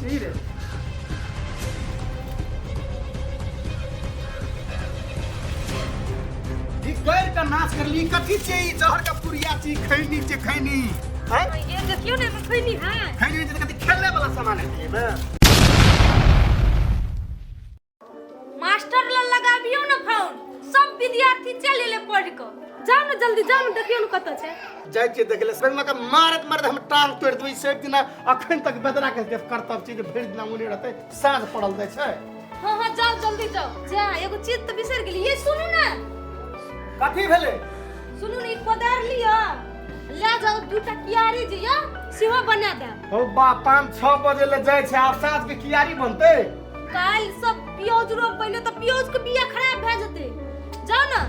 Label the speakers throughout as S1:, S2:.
S1: ई रे ई गैर का नाश कर ली कथी छै ई जहर का पुरिया छी खैनी छै खैनी हैं
S2: ये देखियो ने एहिमे खैनी है
S1: खैनी छै कथी खेलने वाला सामान है एमे
S2: मास्टर ल लगाबियो ने फोन सब विद्यार्थी चल एले पढ़ के जाओ ने जल्दी जाओ ने देखियो ने कतऽ छै
S1: जाइ छियै देख ले सर मका मारत मारत हम टांग तोड़ि देबै से एक दिना अखन तक बेदरा के कर्तव्य छै जे भरि दिना ओने रहतै साँझ पड़ल जाइ छै
S2: हाँ हाँ जाओ जल्दी जाओ जा एगो चीज तऽ बिसरि गेली ये सुनू ने
S1: कथी भेलै
S2: सुनू ने ई कोदारि लिअ ले जाओ दूटा कियारी जे यऽ सेहो बना देब
S1: हो बा 5-6 बजे ले जाइ छै आब साँझ के कियारी बनतै
S2: काल्हि सब प्याज रोपबै ने तऽ प्याज के बिया खराब भए जेतै जाओ ने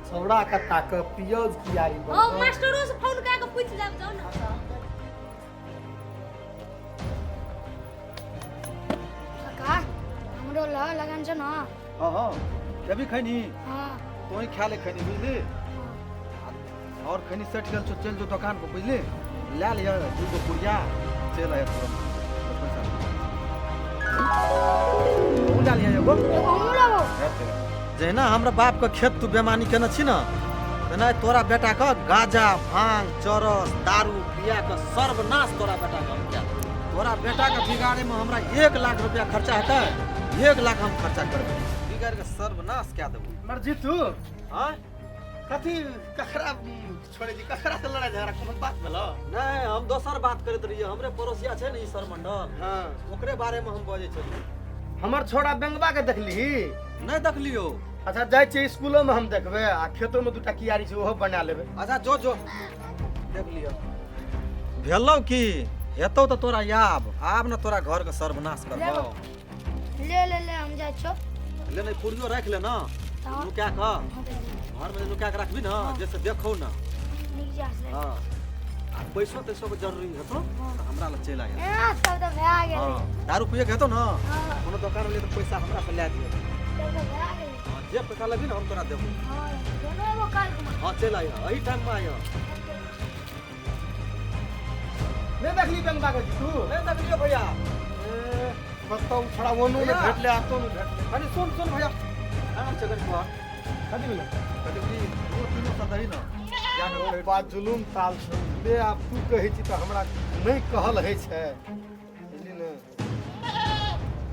S1: छौड़ा के ताक पियौज कियारी
S2: हाँ
S1: बनतै
S2: मास्टरो से फोन कए के पूछि लेब जाओ ने
S3: काका हमरो ल लगन छै न
S4: हाँ हाँ कभी खैनी
S3: हाँ
S4: तू ही खा ले खैनी बुझली और खैनी सटि गेल छौ चलि जो दोकान पर बुझली लए लिअ दूगो पुड़िया चलि आय तुरंत पैसा तू लए लिअ एगो
S3: एगो हमहूँ लेबो
S4: जहिना हमरा बापके खेत तू बेमानी केने छी ने तेना तोरा बेटाके गाजा भांग चरस दारू पिया के सर्वनाश तोरा बेटाके हम कए देबौ। तोरा बेटाके बिगाड़ेमे हमरा 1 लाख रुपया खर्चा हेतै 1 लाख हम खर्चा करबै बिगाड़ि के सर्वनाश कए देबौ।
S1: मर जीतू
S4: आँय
S1: कथी ककरा छोड़े छी ककरा से लड़ाई झगड़ा कोनो बात भेलो
S4: नहि हम दोसर बात करैत रहियै हमरे पड़ोसिया छै ने ई सरमंडल
S1: हाँ
S4: ओकरे बारेमे हम बजै छलियै
S1: हमर छोड़ा बेंगबा के देखली
S4: नहि देखलियौ
S1: अच्छा जाइ छियै स्कूलो में हम देखबै आ खेतो में दूटा कियारी छै ओहो बना लेबै
S4: अच्छा जो जो देख लिअ भेलौ की हेतौ तऽ तोरा आब आब ने तोरा घरके सर्वनाश करबौ
S3: ले ले ले हम जाइ छौ
S4: ले नहीं पूरियो राखि ले ना
S3: हाँ।
S4: नुका कऽ घरमे नुका कऽ रखबी ना जैसे देखौ ना
S3: नीक जा से
S4: हाँ आ पैसो तैसो के जरूरी हेतौ तऽ हमरा लग चलि आइहे
S3: ए तब तऽ भए गेलै
S4: हाँ दारू पिए के हेतौ ना
S3: हाँ
S4: कोनो दोकान ले तऽ पैसा हमरा से लए दिहे
S3: तब तऽ भए गेलै
S4: हाँ जे पैसा लेबही ना हम तोरा देबो
S3: हाँ दोनो एगो काल्हि घुमा
S4: हाँ चलि आइहे एही टाइममे आइहे
S1: नहि देखली बेंगबा के जीतू
S4: नहि देखलियौ भैया
S1: ए, कतौ छोड़ा ओनो नहि
S4: भैया।
S1: भेटलै आ तो नहि भेटलै
S4: कनी सुन सुन भैया काम छै कनी तोहर
S1: कथी भेलै
S4: कनी की दू तीनो सौ दही ना जा
S1: ओ बा जुलुम ताल छौ ले आब तू कहै छी तऽ हमरा नहि कहल होइ छै बुझली ने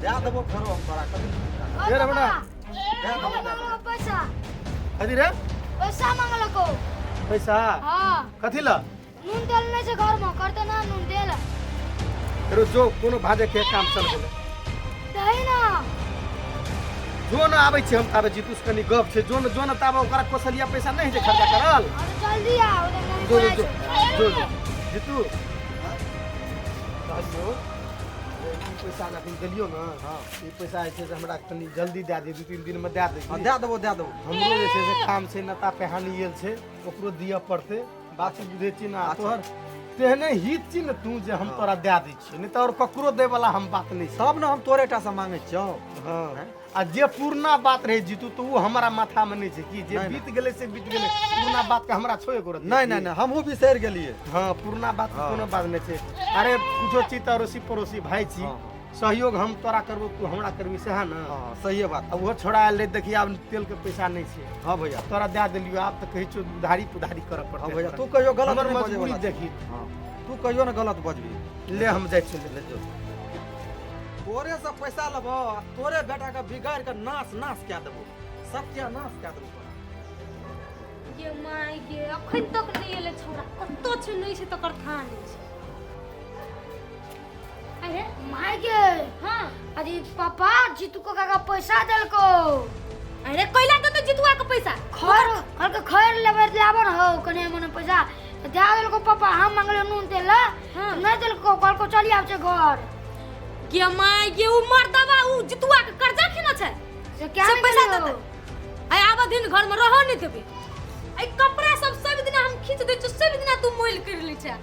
S4: दए देबो फेरो हम तोरा कनी
S1: हे रमणा
S4: दए देबो दए देबो
S3: पैसा
S1: कथी रे
S3: पैसा मांगलको
S1: पैसा
S3: हाँ
S1: कथी ला
S3: नून तेल नहीं छै घर में करते ना नून तेल
S1: फेरो जो कोनो भाजे के काम चल गेलै
S3: दही ना
S1: जो न आबै छी हम ताबे जीतू से कनी गप छै जो न जो न ताबे ओकरा कोसलिया पैसा नहि छै खर्चा करल
S3: अरे जल्दी आओ तो मम्मी
S1: जो
S3: बोलाय
S1: जो
S3: छै
S1: जो जो जीतू कहलियौ जे ई पैसा अखन देलियौ ने
S4: हाँ
S1: ई पैसा जे छै से हमरा कनी जल्दी दए दियौ 2-3 दिन में दए
S4: हाँ
S1: दियौ
S4: दए देबो दए देबो
S1: हमरो जे छै से काम छै नता पेहानी गेल छै ओकरो दिअ पड़तै बात बुझै छी ने
S4: अच्छा।
S1: तोहर तेहने हित छी ने तू जे हम
S4: हाँ।
S1: तोरा दए दै छियौ नहि तऽ आओर ककरो दै वाला हम बात नहि छै
S4: तब ने हम तोरे टा से मांगै छियौ
S1: हाँ आ जे पुरना बात रहै जीतू तऽ ओ हमरा माथामे नहि छै कि जे
S4: नहि, नहि।
S1: बीत गेलै से बीत गेलै पुरना बातके हमरा छोड़े एको रत्ती।
S4: नहि नहि नहि हमहूँ बिसरि गेलियै
S1: हाँ पुरना बात के
S4: हाँ।
S1: कोनो बात नहि छै अरे कुछो चीज तऽ अड़ोसी पड़ोसी भाई छी
S4: हाँ,
S1: सहयोग हम तोरा करबो तू हमरा करबी सएह ने
S4: हाँ सहिए बात
S1: आ ओहो छोड़ा आयल रहै देखी आब तेल के पैसा नहि छै
S4: हाँ भैया
S1: तोरा दए देलियौ आब तऽ कहै छौ उधारी पुधारी करऽ पड़तै
S4: हाँ भैया तू कहियो गलत
S1: हमर
S4: नहि बजै
S1: मजबूरी
S4: वाला छी।
S1: देखी
S4: हाँ तू कहियो ने गलत बजबी
S1: ले हम जाइ छी
S4: ले जो तोरे से पैसा लेबो आ तोरे बेटा के बिगाड़ के नाश नाश कए देबो सत्यानाश कए देबो तोरा
S2: गे माय गे अखन तक नहि एलै छौड़ा कतऽ छै नहि छै तकर थाह नहि छै अरे
S3: माय गे
S2: हाँ
S3: अरे पापा जीतू काका का पैसा देलको
S2: अरे कैला देतै जितुआ के पैसा
S3: खर खर के खैर लेबै लाबन हो कने मने पैसा तऽ दए देलको पापा हम मंगले नून तेल ला
S2: हाँ।
S3: नहि देलको कहलको चलि आब छै घर
S2: गे माय गे उ मर्दबा उ जितुआ के कर्जा खेने छै
S3: से क्या
S2: से
S3: नहि
S2: पैसा
S3: देलियौ?
S2: देतै आइ आबऽ दिन घर में रहऽ नहि देबै एहि कपड़ा सब सब दिना हम खींच दै छियौ सब दिना तू मोल करि लै छै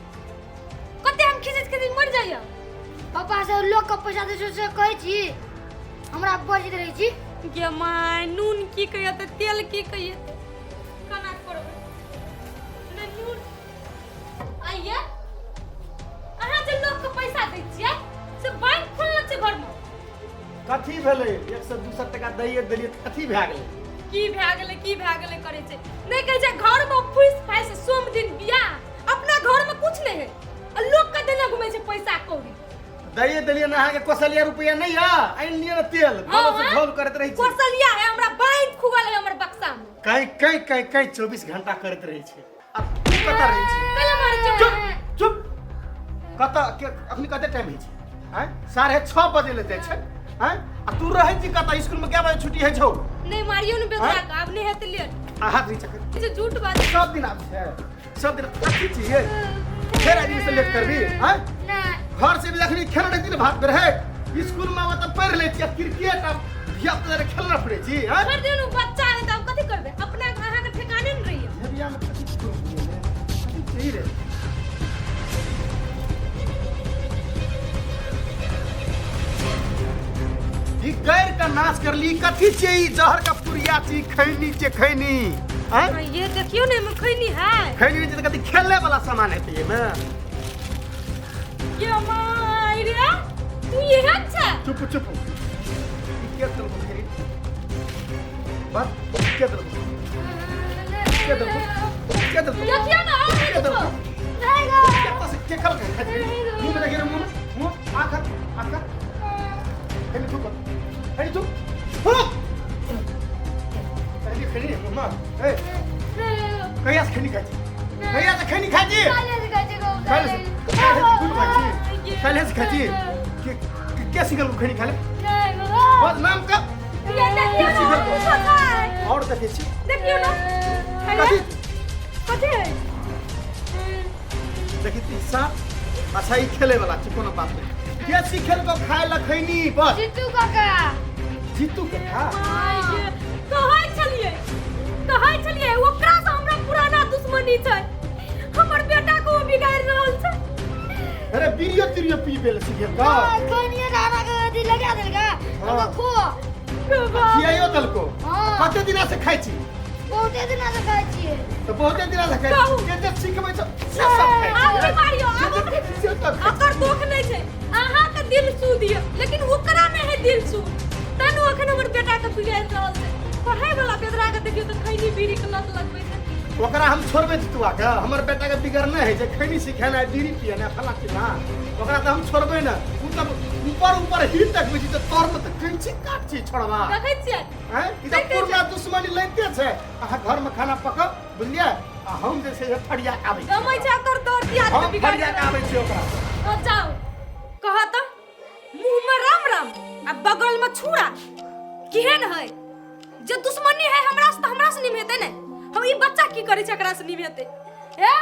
S2: कते हम खींचैत खींचैत मरि जाइए
S3: पापा से लोग के पैसा दै छै से कहै छी हमरा बजैत रहै छी
S2: गे माय नून की कहिए तऽ तेल की कहिए केना करबै नहि नून आइए अहाँ जे लोकके पैसा दै छियै से बैंक
S1: कथी भेलै? 100 200 टका दैए देलियै तऽ कथी भए गेलै?
S2: की भए गेलै, की भए गेलै करै छै? नहि कहै छै घरमे फुसि फासि सोम दिन बियाह, अपना घरमे कुछ नहि है आ लोक के देने घुमै छै पैसा कौड़ी।
S1: दैए देलियै ने अहाँके कोसलिया रुपैआ नहि यऽ, आनि लिअ ने तेल।
S2: हाँ,
S1: बोलो से
S2: हाँ।
S1: झोल करैत रहै छी।
S2: कोसलिया है हमरा, बाँहि खुगल है हमर बक्सा में।
S1: कहीं कहीं कहीं कहीं 24 घंटा करैत रहै छै। आ तू कतऽ रहै छी?
S2: कल मारै छै।
S1: चुप चुप। कतऽ के अखनी कते टाइम होइ छै? आँय, 6:30 बजे ले जाइ छै। आँय, आ तू रहै छी कतऽ? स्कूल में कै बजे छुट्टी होइ छौ?
S2: नहि मारियो ने बेदरा के, आब नहि हेतै लेट।
S1: आ हाथ नीचा कर।
S2: जे झूठ बात।
S1: सब दिन आब छै, सब दिन अथी छियै, फेर आदमी से लेट करबी? आँय?
S3: नहि।
S1: घर से भी अखनी खेलने रहती ने भात पर है, स्कूल में मतलब पढ़ लै छी आ क्रिकेट आ धिया पुता खेलना पड़ै छी। आँय?
S2: छोड़ि दियौ ने, ओ बच्चा है तऽ आब कथी करबै? अपना अहाँके ठेकाने ने रहैया।
S1: झरिया में कथी छोड़ दिए रे? कथी चाहिए रे? ई गैर का नाश कर ली। कथी चाहिए? जहर का पुरिया छी, खैनी छे, खैनी। आँय?
S2: हाँ, ये देखियौ ने, एहिमे खैनी है।
S1: खैनी छै तऽ कथी खेले वाला सामान हेतै एहिमे?
S2: ये माय रे, तू एहन छै?
S1: चुप चुप। ई के देलकौ खैनी? बस, के देलकौ? के देलकौ? के देलकौ?
S2: देखियौ ने, और
S1: के
S2: नहीं
S1: देलकौ?
S2: कुछो।
S1: कतऽ से के खेलकै? खाइ छी? मुँह में देखी रे, मुँह में, मुँह आखर आखर। खैनी थूक, खैनी थूक, थूक। खैनी, खैनी मुँह में। ए, कहिया से खैनी खाइ छी? कहिया से खैनी खाइ छी? काल्हि से, काल्हि से कोन खाइ छी? काल्हि से खाइ छी? के के सिखल खैनी खाइ ले? बस नाम का
S2: ये देखियौ ने, और कुछो छै।
S1: और देखै छी।
S2: देखियौ ने।
S1: कथी?
S2: कथी है?
S1: देखी ती सांप। अच्छा, ई खेले वाला छै, कोनो बात नहीं। के सिखेल को खाए ला खैनी? बस।
S3: जीतू काका।
S1: जीतू के खा।
S2: माय गे, कहै छलियै, कहै छलियै ओकरा से हमरा पुराना दुश्मनी छै, हमर बेटा को ओ बिगाड़ि रहल छै।
S1: अरे, बीड़ियो तिरियो पी गेल सिखेल का?
S3: खैनिए दाना के अथी लगा देलका।
S1: हाँ।
S3: खो।
S1: खियाइयो देलको?
S3: हाँ।
S1: कते दिना से खाइ छी?
S3: बहुते दिना से खाइ छियै।
S1: तऽ बहुते दिना से खाइ
S2: कहू।
S1: छी। जे जे सिखबै छ से सब खाइ
S2: आब
S1: छी।
S2: नहि मारियौ, आब
S1: जे जे से सब खाइ छी।
S2: ओकर दोख नहि छै, अहाँके दिल सूद यऽ, लेकिन ओकरा नहि है दिल सूद, तैं ओ एखन हमर बेटा के बिगाड़ि रहल छै। पढ़ाई वाला बेदरा के देखियौ तऽ खैनी बीड़ी के लत लगबै छै।
S1: ओकरा हम छोड़बै जितुआ के? हमर बेटा के बिगड़ने है जे खैनी सिखेनाइ, बीड़ी पियेनाइ, फलां चिल्लां, ओकरा तऽ हम छोड़बै ने। ओ तऽ ऊपर ऊपर ही देखबै छी तऽ तर में तऽ कैंची काट छी छोड़वा।
S2: देखै छियै?
S1: हैं, ई तऽ पुरना दुश्मनी लैते छै। अहाँ घर में खाना पकब, बुझलियै? आ हम जे छै से फरिया के आबै छी।
S2: गमै छै ओकर दौड़ दिया।
S1: हम फरिया के आबै छी ओकरा।
S2: तो जाओ, कह तऽ मुंह में राम राम आ बगल में छुरा केहन है? जे दुश्मनी है हमरा से तऽ हमरा से निभेतै ने। हम ई बच्चा की करै छै, एकरा से निभेतै? हे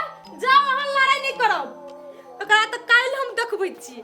S2: जाओ, अहाँ लड़ाई नहि करब। ओकरा तऽ काल्हि हम देखबै छी।